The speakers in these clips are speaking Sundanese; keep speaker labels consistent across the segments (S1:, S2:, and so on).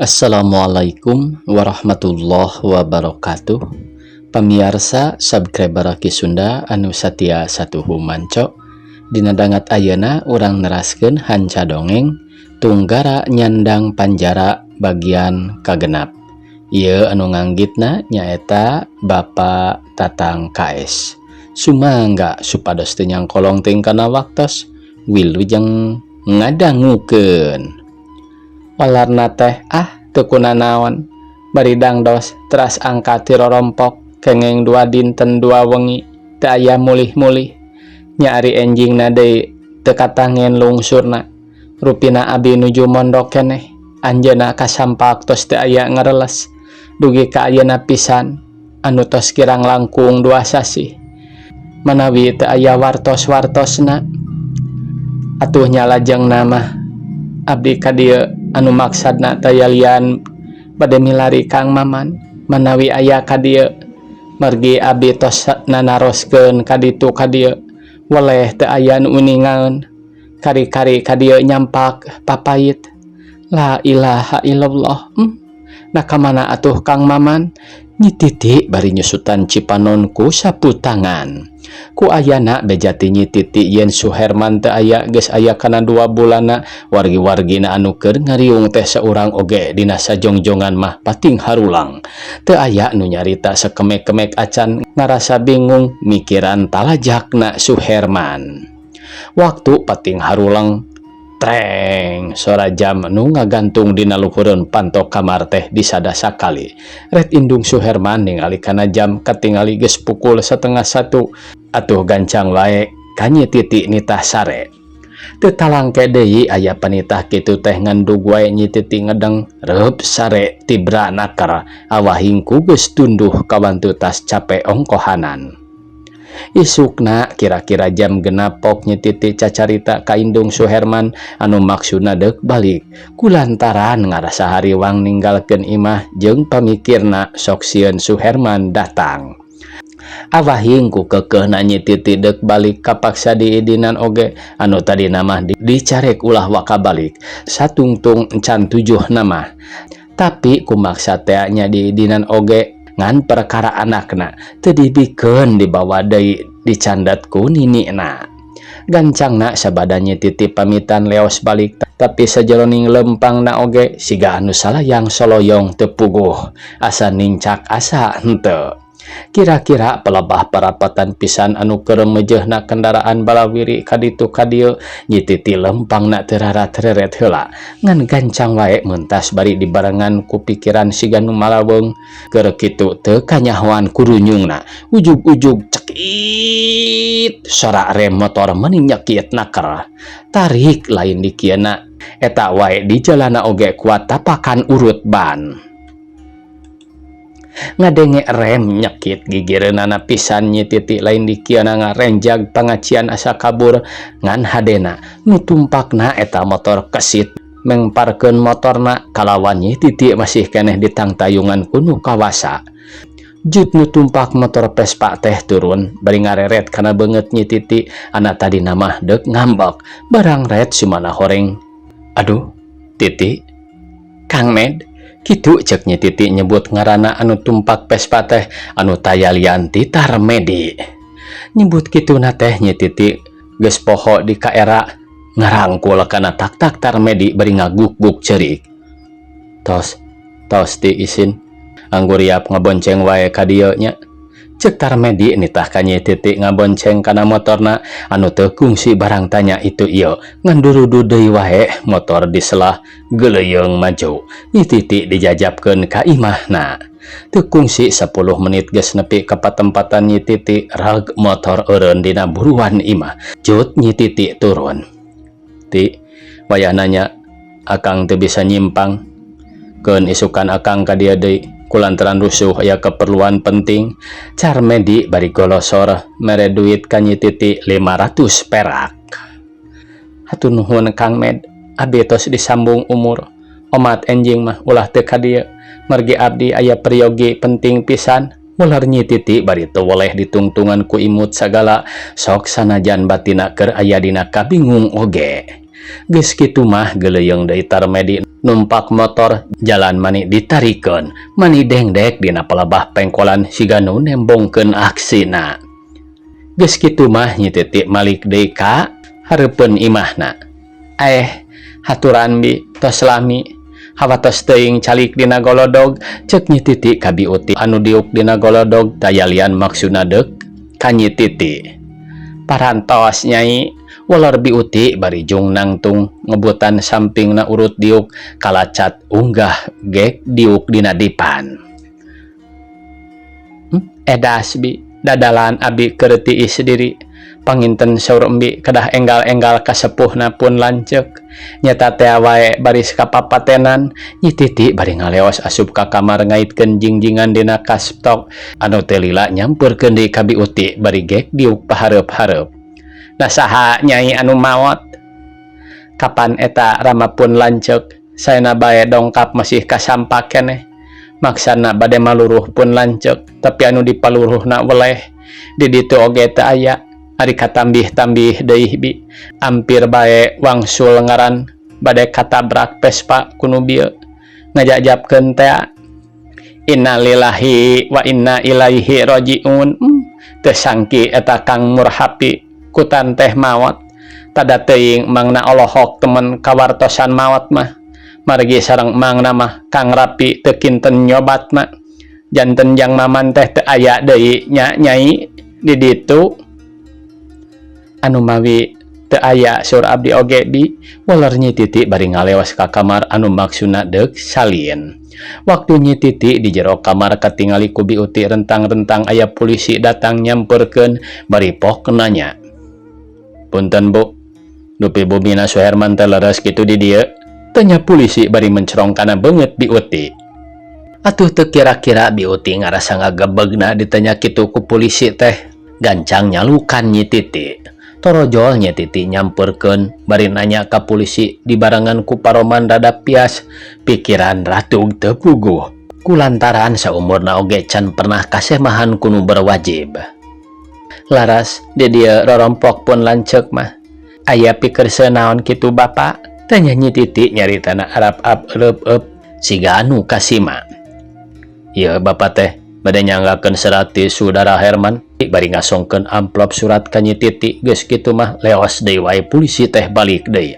S1: Assalamualaikum warahmatullahi wabarakatuh. Pamiarsa subscriber Ki Sunda anu satia satuhu manco. Dina dangat ayeuna urang neraskeun hanca dongeng Tunggara Nyandang Panjara bagian kagenap. Ieu anu nganggitna nyaeta Bapak Tatang KS. Sumangga supados teu nyangkolong teuing kana waktos, wilujeng ngadangukeun. Walarna teh ah teu kunanaon bari dangdos teras angkat ti rorompok kengeng 2 dinten 2 wengi teu aya mulih-mulih nya. Ari enjingna deui teu katangen lungsurna. Rupina abi nuju mondok keneh, anjeunna kasampak tos teu aya ngareles dugi ka ayeuna pisan anu tos kirang langkung 2 sasih manawi teu aya wartos-wartosna. Atuh nya lajengna mah abdi ka dieu anu maksadna taya lian bade milari Kang Maman manawi aya ka dieu, margi abdi tos nanaroskeun ka ditu ka dieu weleh teu aya nu uningaeun. Kari-kari ka dieu nyampak papait. La ilaha illallah. Nah, kamana atuh Kang Maman? Nyi Titi bari nyusutan cipanon ku sapu tangan. Ku ayana beja ti Nyi Titi yen Suherman teu aya geus aya kana 2 bulanna. Wargi-wargina anu keur ngariung teh saurang oge dina sajongjongan mah pating harulang, teu aya nu nyarita sakemek-kemek acan, ngarasa bingung mikiran talajakna Suherman. Waktu pating harulang, treng, sora jam nu ngagantung dina luhureun panto kamar teh disada sakali. Ret indung Suherman ningali kana jam, katingali geus pukul 12.30. Atuh gancang wae ka Nyi Titi nitah sare. Teu talangke deui aya panitah kitu teh, ngandug wae Nyi Titi ngedeng reup sare tibra naker awahing ku geus tunduh kawantu tas cape ongkohanan. Isukna kira-kira jam 6 pok Nyi Titi cacarita ka indung Suherman anu maksudna deuk balik kulantaran ngarasa hariwang ninggalkeun imah jeung pamikirna sok sieun Suherman datang. Awahing ku keukeuhna Nyi Titi deuk balik kapaksa diidinan oge, anu tadina mah dicarek ulah waka balik satungtung encan tujuh nama, tapi kumaksa tea nya diidinan oge. Ngan perkara anakna teu dibikeun dibawa deui, dicandat ku ninina. Gancangna sabada Nyi Titi pamitan leos balik, tapi sajeroning lempangna oge siga anu salayang soloyong teu puguh, asa nincak asa henteu. Kira-kira pelebah parapatan pisan anu keur meujeuhna kendaraan balawiri kaditu kadieu. Nyi Titi lempangna teu reret heula ngan gancang wae mentas bari dibarengan ku pikiran siga nu malaweung. Keur kitu teu kanyahoan kurunyungna ujug-ujug cekit sora rem motor meuni nyekit naker. Tarik lain dikieuna, eta wae di jalana oge kuat tapakan urut ban. Ngadenge rem nyekit, gigireunana pisan Nyi Titi. Lain dikieuna ngarenjag pangacian asa kabur, ngan hadena nu tumpakna eta motor kesit mengparkeun motorna kalawan Nyi Titi masih keneh ditangtayungan ku nu kawasa. Jut nu tumpak motor Vespa teh turun bari ngareret kana beungeut Nyi Titi anu tadina mah deuk ngambek barang ret sumana horeng. "Aduh, Titi." "Kang Med," kitu cek Nyi Titi nyebut ngaranna anu tumpak Vespa teh anu taya lian ti Tarmedi. Nyebut kituna teh Nyi Titi geus poho di kaera ngarangkul kana tak-tak Tarmedi bari ngaguk-guk ceurik. "Tos, tos ti isin angguriap ngabonceng wae ka dieu nya," cek Tarmedi nitah ka Nyi Titi ngabonceng kana motorna anu teu kungsi barang tanya itu ieu, ngan durudu deui wae motor diselah geuleuyeung maju. Nyi Titi dijajapkeun ka imahna. Teu kungsi 10 menit geus nepi ka patempatan Nyi Titi. Rag motor eureun dina buruan imah. Jut Nyi Titi turun. "Ti, wayahna nya akang teu bisa nyimpang. Keun isukan akang ka dieu deui kulantaran rusuh aya keperluan penting," Carmedi bari golosor mere duit ka Nyi Titi 500 perak. "Hatur nuhun, Kang Med. Abdi tos disambung umur. Omat enjing mah ulah teu ka dieu margi abdi aya peryogi penting pisan," ular Nyi Titi bari teu weleh ditungtungan ku imut sagala, sok sanajan batina keur aya dina kabingung oge. Geus kitu mah geuleuyeung deui Tarmedi numpak motor jalan mani ditarikeun mani dengdek dina palebah pengkolan siga nu nembongkeun aksina. Geus kitu mah Nyi Titi malik deui ka hareupeun imahna. Eh, haturan bi tos lami hawatos teuing calik dina golodog cek Nyi Titi ka Bi Uti anu diuk dina golodog tayalian maksudna deuk ka Nyi Titi. Parantos Nyai wolor Bi Uti bari jung nangtung ngebutan sampingna urut diuk kalacat unggah gek diuk dina dipan. Edas bi dadalan abi keur tiis diri panginten saur embi kedah enggal-enggal kasepuhna pun lanceuk nyata teh wae baris kapapatenan. Nyi Titi bari ngaleos asup ka kamar ngaitkeun jingjingan dina kastok anu teu lila nyampeurkeun deui ka Bi Uti bari gek diuk pahareup-hareup. Nah, saha Nyai anu maot? Kapan eta rama pun lanceuk? Saena bae dongkap masih kasampak keneh. Maksana bade maluruh pun lanceuk tapi anu dipaluruhna weleh di ditu oge teu aya. Ari katambih-tambih deui bi ampir bae wangsul ngaran bade katabrak Vespa ku nu bieu ngajajabkeun tea. Innalillahi wa inna ilaihi rajiun. Teu sangki eta Kang Murhapi kutan teh maot. Tada teuing mangna olohok temen kawartosan maot mah margi sareng mangna mah Kang Rapi teu kinten nyobatna. Janten jang Maman teh teu aya deui nya Nyai di ditu? Anu mawi teu aya saur abdi oge bi wolor Nyi Titi bari ngaleos ka kamar anu maksudna deuk salin. Waktu Nyi Titi di jero kamar katingali ku Bi Uti rentang-rentang aya polisi datang nyamperkeun bari pok nanya. Punten Bu, dupi bumina Suherman teh leres kitu di dieu? Tanya polisi bari mencerong kana beungeut Bi Uti. Atuh teu kira-kira Bi Uti ngarasa ngagebegna ditanya kitu ku polisi teh. Gancang nyalukan Nyi Titi. Torojol Nyi Titi nyamperkeun bari nanya ka polisi dibarengan ku paroman rada pias pikiran ratug teu puguh. Kulantaran saumurna oge can pernah kasemahan ku nu berwajib. Laras di dieu rorompok pun lanceuk mah. Aya pikerseu naon kitu Bapak? Tanya Nyi Titi nyaritana arap-ap eup-eup siga anu kasima. Ieu Bapak teh bade nyanggakeun serat ti Saudara Herman bari ngasongkeun amplop surat ka Nyi Titi. Geus kitu mah leos deui wae polisi teh balik deui.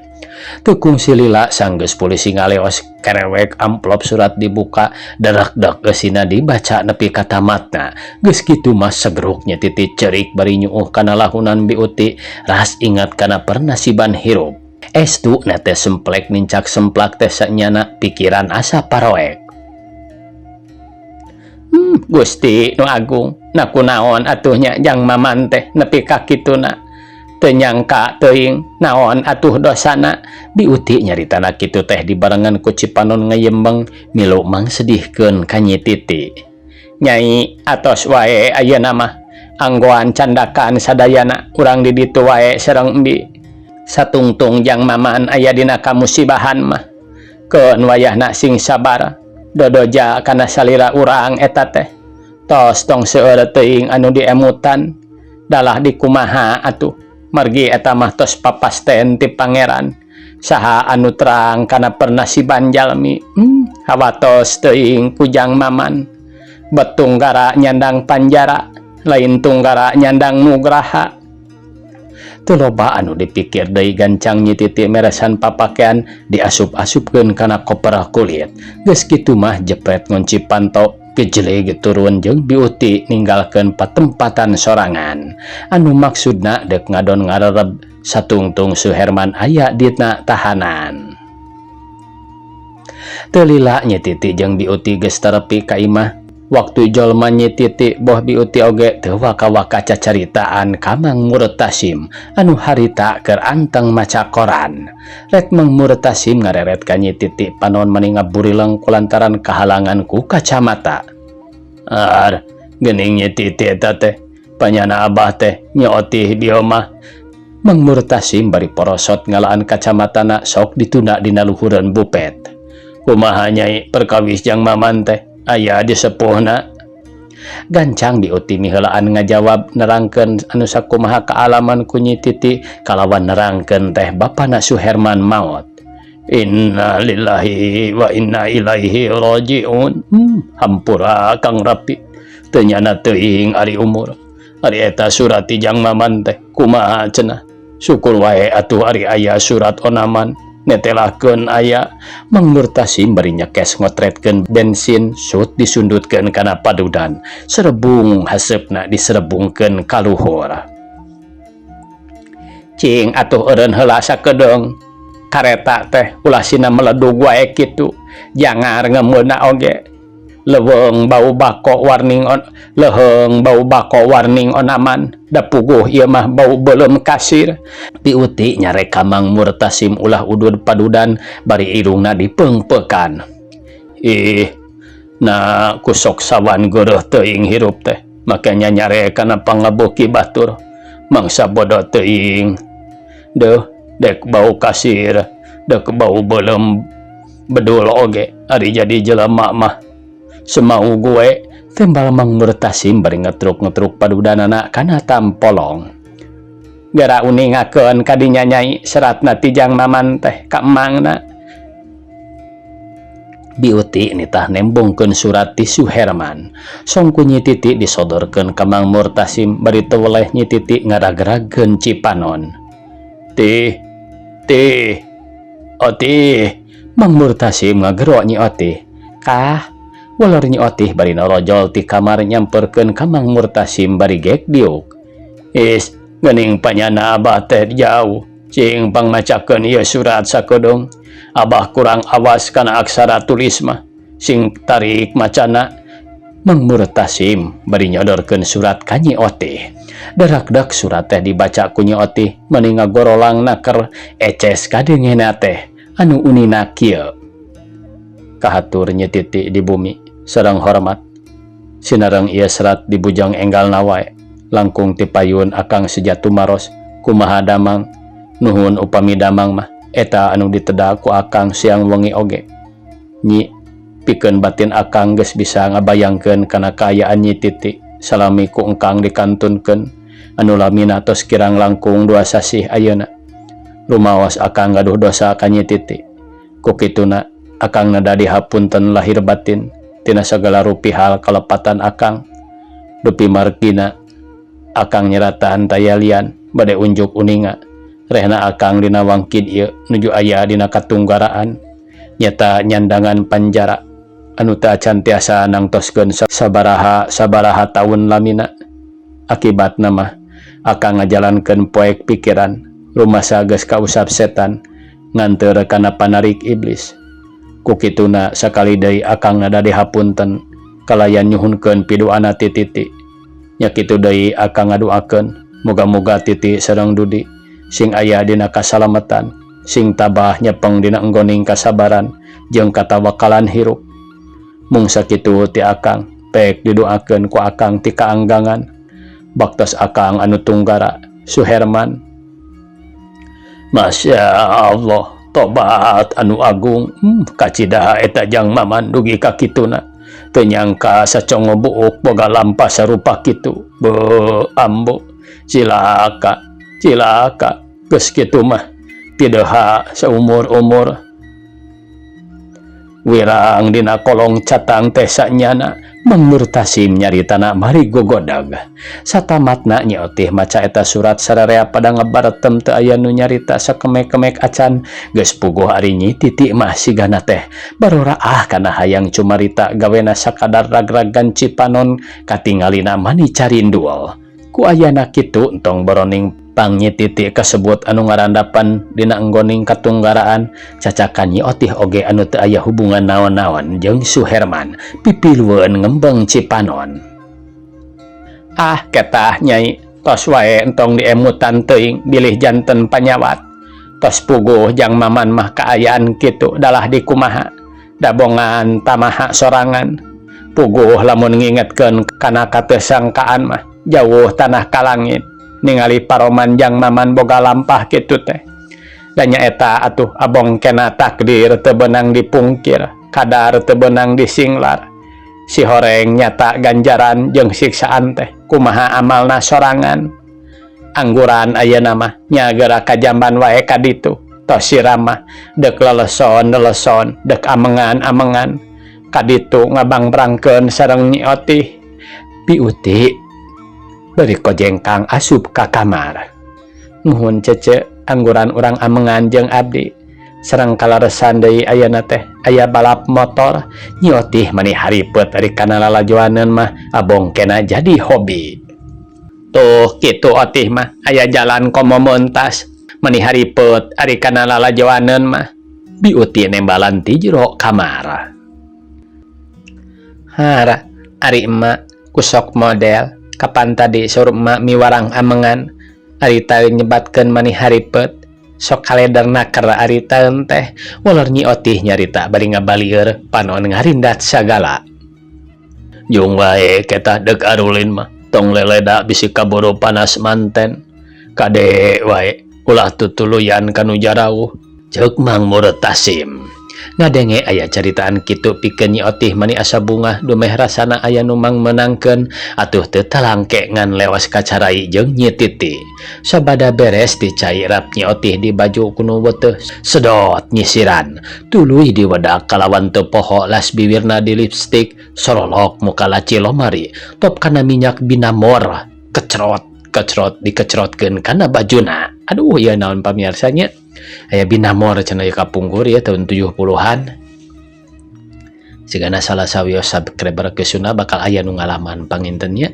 S1: Teu kungsi lila sanggeus polisi ngaleos kerewek amplop surat dibuka derak-dek geusina dibaca nepi ka tamatna. Geus kitu mah segruk Nyi Titi cerik bari nyuuh kana lahunan Bi Uti ras ingat kana pernasiban hirup. Estu na teh semplek nincak semplak teh sanyana pikiran asa paroek. Gusti nu agung, na kunaon atuh nya jang Maman teh nepi ka kituna? Teu nyangka teuing naon atuh dosana? Bi Uti nyaritana kitu teh dibarengan ku cipanon ngayembeng milu mangsedihkeun ka Nyi Titi. Nyai, atos wae ayeuna mah anggoan candakan sadayana urang di ditu wae sareng embi. Satungtung jang Maman aya dina kamusibahan mah keun wayahna sing sabar dodoja kana salira urang eta teh. Tos tong seueur teuing anu diemutan dalah dikumaha atuh margi eta mah tos papasten ti Pangeran. Saha anu terang kana pernasiban jalmi? Hawatos teuing ku jang Maman bet tunggara nyandang panjara lain tunggara nyandang nugraha. Teu loba anu dipikir deui gancang Nyi Titi meresan papakean diasup-asupkeun kana koper kulit. Geus kitu mah jepret ngunci panto gejelig turun jeung Bi Uti ninggalkeun patempatan sorangan anu maksudna deuk ngadon ngarereb satungtung Suherman aya dina tahanan. Teu lila Nyi Titi jeung Bi Uti geus terepi ka imah. Waktu jolma Nyi Titi boh Bi Uti oge teu waka-waka cacaritaan ka Mang Murtasim anu harita keur anteng maca koran. Rek Mang Murtasim ngareret ka Nyi Titi panon mani ngaburileng kulantaran kahalangan ku kacamata. Ar, geuning Nyi Titi eta teh, panyana abah teh nyootih bieu mah. Mang Murtasim bari porosot ngalaan kacamatana sok ditunda dina luhureun bupet. Kumaha Nyai perkawis jang Maman teh? Aya disepuhna? Gancang Bi Uti miheulaan ngajawab nerangkeun anu sakumaha kaalaman ku Nyi Titi kalawan nerangkeun teh bapana Suherman maot. Innalillahi wa inna ilaihi rajiun. Hampura Kang Rapi teu nyana teuing ari umur. Ari eta surat ti Jang Maman teh kumaha cenah. Syukur wae atuh ari aya surat onaman netelakeun aya. Mang Murtasim bari nyekes ngotretkeun bensin sut disundutkeun kana padudan. Serebung haseupna diserebungkeun ka luhur. Cing atuh eureun heula sakedeung. Kareta teh ulah sina meledug wae kitu. Jangar ngemeuna oge. Leuweung bau bako warning on leuheung bau bako warning onaman da puguh ieu mah bau beuleum kasir. Bi Uti nyarek ka Mang Murtasim ulah udud padudan bari irungna dipeungpeukan. Ih, na ku sok sawan geureuh teuing hirup teh make nyanyarek kana pangabuki batur mangsa bodo teuing. Deuh dek bau kasir dek bau beuleum bedul oge ari jadi jelema mah semau gue. Tembal Mang Murtasim bari ngetruk-ngetruk padudanana kana tampolong. Gara uningakeun ka dinya Nyai seratna ti Jang Maman teh ka emangna. Bi Uti nitah nembongkeun surat ti Suherman. Song ku Nyi Titi disodorkeun ka Mang Murtasim bari teu weleh Nyi Titi ngaragragkeun cipanon. Tih, tih, Otih. Mang Murtasim ngagero Nyi Otih. Kah, walor Nyi Otih bari norojol ti kamar nyamperkeun ka Mang Murtasim bari gek diuk. Is, geuning panyana abah teh jauh. Cing pangmacakeun ieu surat sakedeung. Abah kurang awas kana aksara tulis mah. Sing tarik macana. Mang Murtasim bari nyodorkeun surat ka Nyi Otih. Darakdak surat teh dibaca ku Nyi Otih mani ngagorolang naker eces kadengena teh anu unina kieu. Kahatur Nyi Titi di bumi sareng hormat. Sinareng ieu serat dibujang enggalna wae. Langkung ti payun akang seja tumaros kumaha damang. Nuhun upami damang mah eta anu diteda ku akang siang wengi oge. Nyi, pikeun batin akang geus bisa ngabayangkeun kana kaayaan Nyi Titi salami ku engkang dikantunkeun anu lamina tos kirang langkung 2 sasih ayeuna. Rumaos akang gaduh dosa ka Nyi Titi. Ku kituna akang nada dihapunten lahir batin tina sagala rupi hal kalepatan akang. Dupi margina akang nyeratan tayalian bade unjuk uninga. Rehna akang dina wangkid ieu nuju aya dina katunggaraan nyata nyandangan panjara anu teu acan tiasa nangtoskeun sabaraha sabaraha taun lamina. Akibatna mah akang ngajalankeun poek pikiran rumasa geus kausap setan nganteur kana panarik iblis. Ku kituna sakali deui akang nada dihapunten kalayan nyuhunkeun piduana ti Titi. Nya kitu deui akang ngaduakeun muga-muga Titi sareng Dudi sing aya dina kasalamatan, sing tabah nyepeng dina enggoning kasabaran jeung katawakalan hirup. Mung sakitu ti akang, pek didoakeun ku akang ti kaanggangan. Baktos akang anu tunggara, Suherman. Masya Allah, tobat anu agung. Kacida eta Jang Maman dugi ka kituna. Teu nyangka sacongo buuk boga lampah sarupa kitu. Beuh, ambo, cilaka. Cilaka geus kitu mah pideha saumur-umur. Wirang dina kolong catang teh sanyana Mang Murtasim nyaritana mari gogodag. Satamatna Nyi Otih maca eta surat sararea pada ngebartem teu aya nu nyarita sakemek-kemek acan. Geus puguh ari Nyi Titi mah sigana teh baroraah kana hayang cumarita gawena sakadar ragragan cipanon katingalina mani carindul. Ku ayana kitu entong boroning pang Nyi Titi kasebut anu ngarandapan dina enggoning katunggaraan cacakan Nyi Otih oge anu teu aya hubungan naon-naon jeung Suherman pipilueun ngembeng cipanon. Ah ketah Nyai tos wae entong diemutan teuing bilih janten panyawat. Tos puguh Jang Maman mah kaayaan kitu dalah dikumaha dabongan tamaha sorangan. Puguh lamun ngingetkeun kana katesangkaan mah jauh tanah ka langit. Ningali paroman Jang Maman boga lampah kitu teh. Da nyaeta atuh abong kena takdir teu beunang dipungkir, kadar teu beunang disinglar. Sihoreng nyata ganjaran jeung siksaan teh kumaha amalna sorangan. Angguran ayeuna mah nya geura kajamban wae ka ditu. Tos siram mah deuk leleson leleson, deuk amengan amengan. Ka ditu ngabangbrangkeun sareng Nyi Otih. Bi Uti bari kojengkang asup ka kamar. Nuhun Cece, angguran urang amengan jeung abdi. Sareng kaleresan deui ayeuna teh aya balap motor. Nyi Otih mani haripeut ari kana lalajoaneun mah abongkena jadi hobi. Tuh kitu Otih mah aya jalan komo meuntas mani haripeut ari kana lalajoaneun mah. Bi Uti nembalan ti jero kamar. Hara ari emak ku sok model kapan tadi saur emak miwarang amengan ari taeun nyebatkeun mani haripeut. Sok kaleder naker ari taeun teh wolor Nyi Otih nyarita bari ngabalieur panon ngarindat sagala. Jung wae ketah deuk arulin mah tong leleda bisi kaburu panas manten. Kade wae ulah tutuluyan ka nu jarauh ceuk Mang Murtasim. Ngadenge aya caritaan kitu pikeun Nyi Otih mani asa bungah dumeh rasana aya nu mangmeunangkeun atuh teu talangke ngan leos kacarai jeung Nyi Titi. Sabada beres dicai rap Nyi Otih di baju ku nu weuteuh sedot nyisiran tuluy diwedak kalawan teu poho las biwirna di lipstik sorolok muka laci lomari top kana minyak binamor kecrot kecrot dikecrotkeun kana bajuna. Aduh ieu naon pamirsa nya. Aya binamor cenah ieu kapungkur ieu tahun 70-an. Sigana salah sawios subscriber Kesuna bakal aya nu ngalaman panginten nya.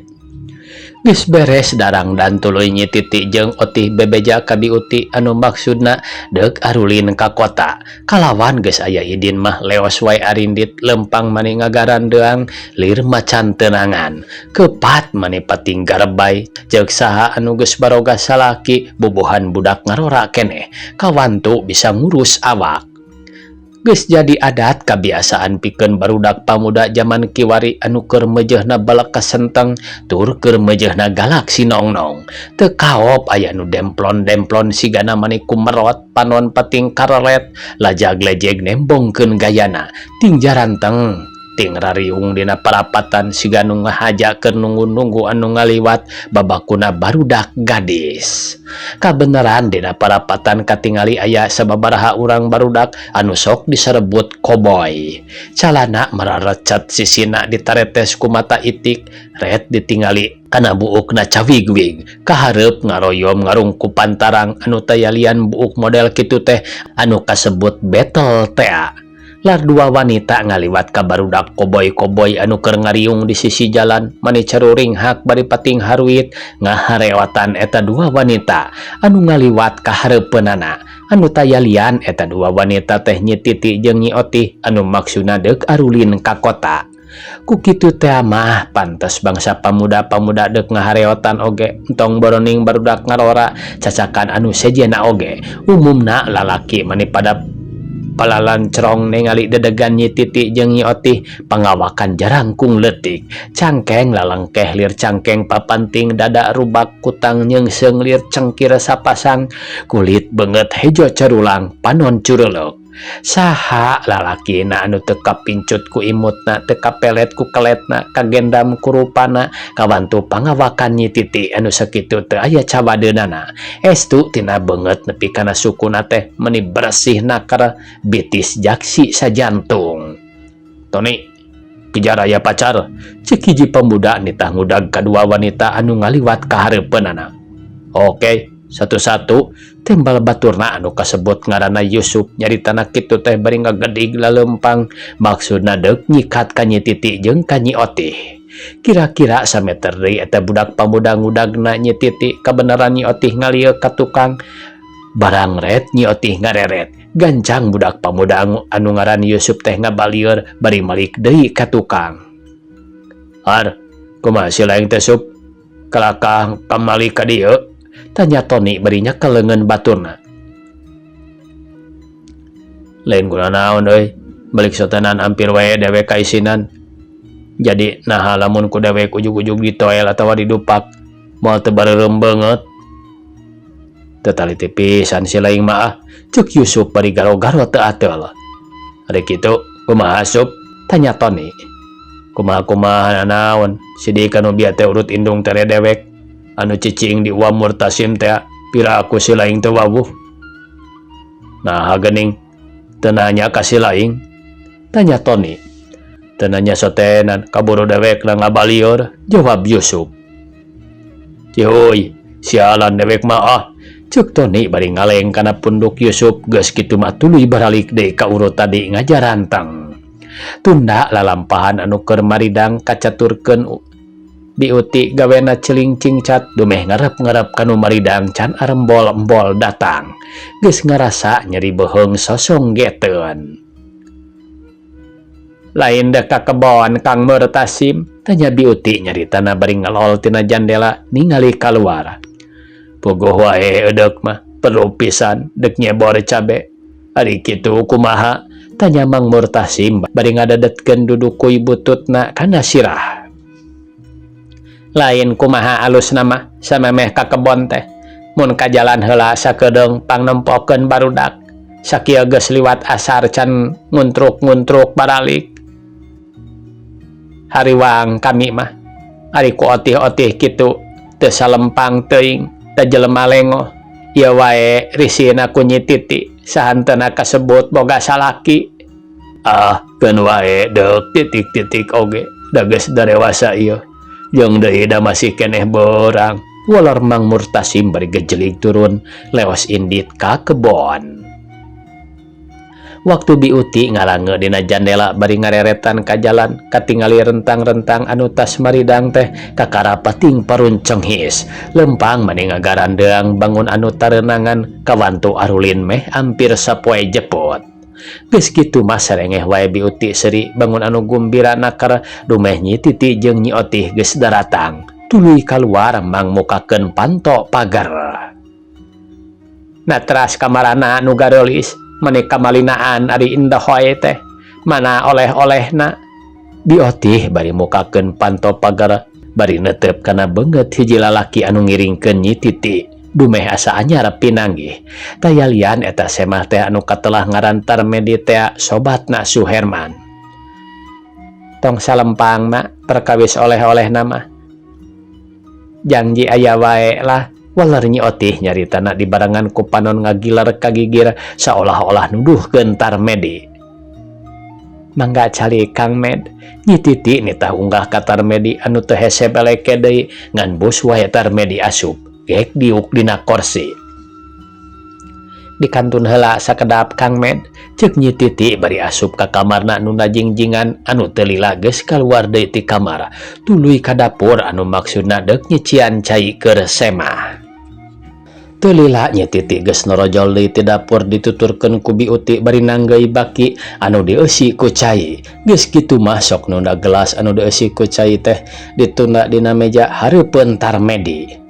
S1: Geus beres darang dan tuluy Nyi Titi jeung Otih bebeja ka Bi Uti anu maksudna deuk arulin ka kota. Kalawan geus aya idin mah leos wae arindit lempang mani ngagarandeang lir macan teunangan. Kepat mani pating garebay ceuk saha anu geus baroga salaki bubuhan budak ngarora keneh kawantu bisa ngurus awak. Geus jadi adat kabiasaan pikeun barudak pamuda jaman kiwari anu keur meujeuhna balak kasenteng tur keur meujeuhna galak sinongnong. Teu kaop aya nu demplon-demplon sigana mani kumerot panon pating karelet lajag-lejeg nembongkeun gayana ting jaranteng ting rariung dina parapatan siga nu ngahaja keur nunggu-nunggu anu ngaliwat babakuna barudak gadis. Kabeneran dina parapatan katingali aya sababaraha urang barudak anu sok diserebut koboy. Calana mararecet sisina ditaretes ku mata itik ret ditingali kana buukna cawigwig kahareup ngaroyom ngarungkup pantarang anu tayalian buuk model kitu teh anu kasebut betel tea. Lar dua wanita ngaliwat ka barudak koboy-koboy anu keur ngariung di sisi jalan mani caruringhak bari pating haruit ngahareotan eta dua wanita anu ngaliwat ka hareupeunana anu tayalian eta dua wanita teh Nyi Titi jeung Nyi Otih anu maksudna deuk arulin ka kota. Ku kitu teh mah pantes bangsa pamuda-pamuda deuk ngahareotan oge entong boroning barudak ngarora cacakan anu sejenna oge umumna lalaki mani pada palalancerong ningali dedegan Nyi Titi jeung Nyi Otih pangawakan jarangkung leutik cangkeng lalengkeh lir cangkeng papanting dada rubak kutang nyeungseung lir cengkir sapasang kulit beungeut hejo carulang panon cureuleuk. Saha lalakina anu teu kapincut ku imutna teu kapelet ku keletna kagendam ku rupana kawantu pangawakan Nyi Titi anu sakitu teu aya cawadeunana estu tina beungeut nepi kana sukuna teh meni bersih naker bitis jaksi sajantung. Toni kejar aya pacar ceuk hiji pemuda nitah ngudag kadua wanita anu ngaliwat ka hareupeunana. Oke satu-satu tembal baturna anu kasebut ngaranna Yusuf nyaritana kitu teh bari ngagedig lalempang maksudna deuk nyikat ka Nyi Titi jeung ka Nyi Otih. Kira-kira sameter deui eta budak pamuda ngudagna Nyi Titi kabeneran Nyi Otih ngalieu ka tukang barang ret Nyi Otih ngareret gancang budak pamuda anu ngaran Yusuf teh ngabalieur bari malik deui ka tukang. Har kumaha si laing teh Sup kalakah kamali ka dieu? Tanya Toni bari nyekel leungeun baturna. Lain guna naon euy, balik sotenan hampir wae dewek kaisinan. Jadi naha lamun ku dewek ujug-ujug ditoel atawa didupak moal teu bareureum beungeut. Teu taliti pisan si laing mah ah, ceuk Yusuf bari garo-garo teu ateul. Ari kitu kumaha Sup? Tanya Toni. Kumaha-kumaha nanaon sidik anu bieu teh urut indung tere dewek anu cicing di Uwa Murtasim teh pira aku si laing teu wawuh. Naha geuning teu nanya ka si laing? Tanya Toni. Teu nanya sotenan kaburu dewekna ngabalieur, jawab Yusuf. Cihuy, sialan dewek mah ah, ceuk Toni bari ngaleng kana punduk Yusuf geus kitu mah tuluy baralik deui ka urut tadi ngajarantang. Tunda lalampahan anu keur maridang kacaturkeun Bi Uti gawena celing cingcat dumeh ngarep-ngarep kanu maridang can arembol-embol datang. Geus ngarasa nyeri beuheung sosonggeteun. Lain dek ka kebon Kang Murtasim? Tanya Bi Uti nyaritana bari ngelol tina jandela ningali kaluar. Puguh wae eudek mah perlu pisan dek nyebor cabe. Ari kitu kumaha? Tanya Mang Murtasim bari ngadadetkeun dudukuy bututna kana sirah. Lain kumaha alusna mah samemeh ka kebon teh mun ka jalan heula sakedeung pangnempokeun barudak. Sakieu geus liwat asar can nguntruk-nguntruk baralik. Hariwang kami mah ari ku otih-otih kitu teu salempang teuing da jelema lengoh. Ieu wae risina ku Nyi Titi sahanteuna kasebut boga salaki. Ah, keun wae deuk titik-titik oge da geus darewasa ieu. Jeung deui da masih keneh beurang. Waler Mang Murtasim bari gejelig turun leos indit ka kebon. Waktu Bi Uti ngalange dina jandela bari ngareretan ka jalan katingali rentang-rentang anu tas maridang teh kakara pating parun cenghis. Lempang mani ngagarandeang bangun anu tareunangan kawantu arulin meh ampir sapoe jeput. Geus kitu mah sarengeh wae Bi Uti seuri bangun anu gumbira naker dumeh Nyi Titi jeung Nyi Otih geus daratang. Tuluy kaluar mang mukakeun panto pager. Natras kamarana nu gareulis meni kamalinaan ari indahoy teh mana oleh-olehna. Bi Otih bari mukakeun panto pager bari netep kana beungeut hiji lalaki anu ngiringkeun Nyi Titi dumeh asa anyar pinanggih. Taya lian eta semah teh anu katelah ngaran Tarmedi tea sobatna Suherman. Tong salempang mak perkawis oleh-olehna mah. Janji aya wae lah. Waler Nyi Otih nyaritana dibarengan ku panon ngagiler ka gigir saolah-olah nuduhkeun Tarmedi. Mangga calik Kang Med. Nyi Titi nitah unggah ka Tarmedi anu teu hese beleke deui ngan bus wae Tarmedi asup gek diuk dina korsi. Dikantun heula sakedap Kang Med, ceuk Nyi Titi bari asup ka kamarna nu najingjingan anu teu lila geus kaluar deui ti kamar tuluy ka dapur anu maksudna deuk nyician cai keur semah. Teu lila Nyi Titi geus norojol deui ti dapur dituturkeun ku Bi Uti bari nanggeuy baki anu dieusi ku cai. Geus kitu mah sok nunda gelas anu dieusi ku cai teh ditunda dina meja hareupeun Tarmedi.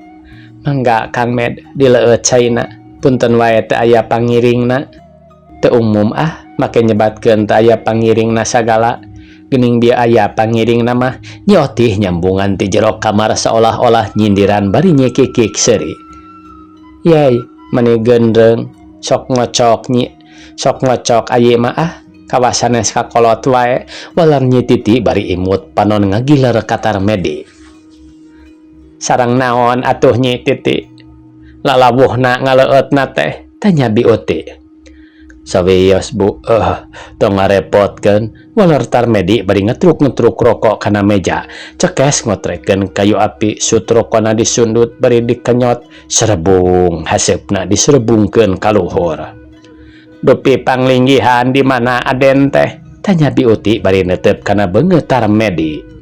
S1: Mangga Kang Med dileueut caina. Punten wae teu aya pangiringna. Teu umum ah make nyebatkeun teu aya pangiringna sagala. Geuning bieu aya pangiringna mah. Nyi Otih nyambungan ti jero kamar saolah-olah nyindiran bari nyekikik seuri. Yey, meni gendreung sok ngocok nyi sok ngocok aye mah ah kawas sanes kakolot wae. Waler Nyi Titi bari imut panon ngagiler ka Tarmedi. Sareng naon atuh Nyi Titi? Lalawuhna ngaleueutna teh? Tanya Bi Uti. Sawios bu, tong ngarepotkeun. Waler Tarmedi bari ngetruk-ngetruk rokok kana meja. Cekes ngotrekeun kayu api sut rokona disundut bari dikenyot serebung haseupna diserebungkeun ka luhur. Dupi panglinggihan di mana aden teh? Tanya Bi Uti bari netep kana beungeut Tarmedi.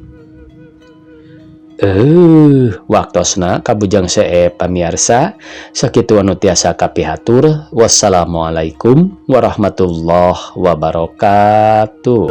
S1: Waktosna kabujang seep pamiarsa sakitu anu tiasa kapihatur. Wassalamualaikum warahmatullahi wabarakatuh.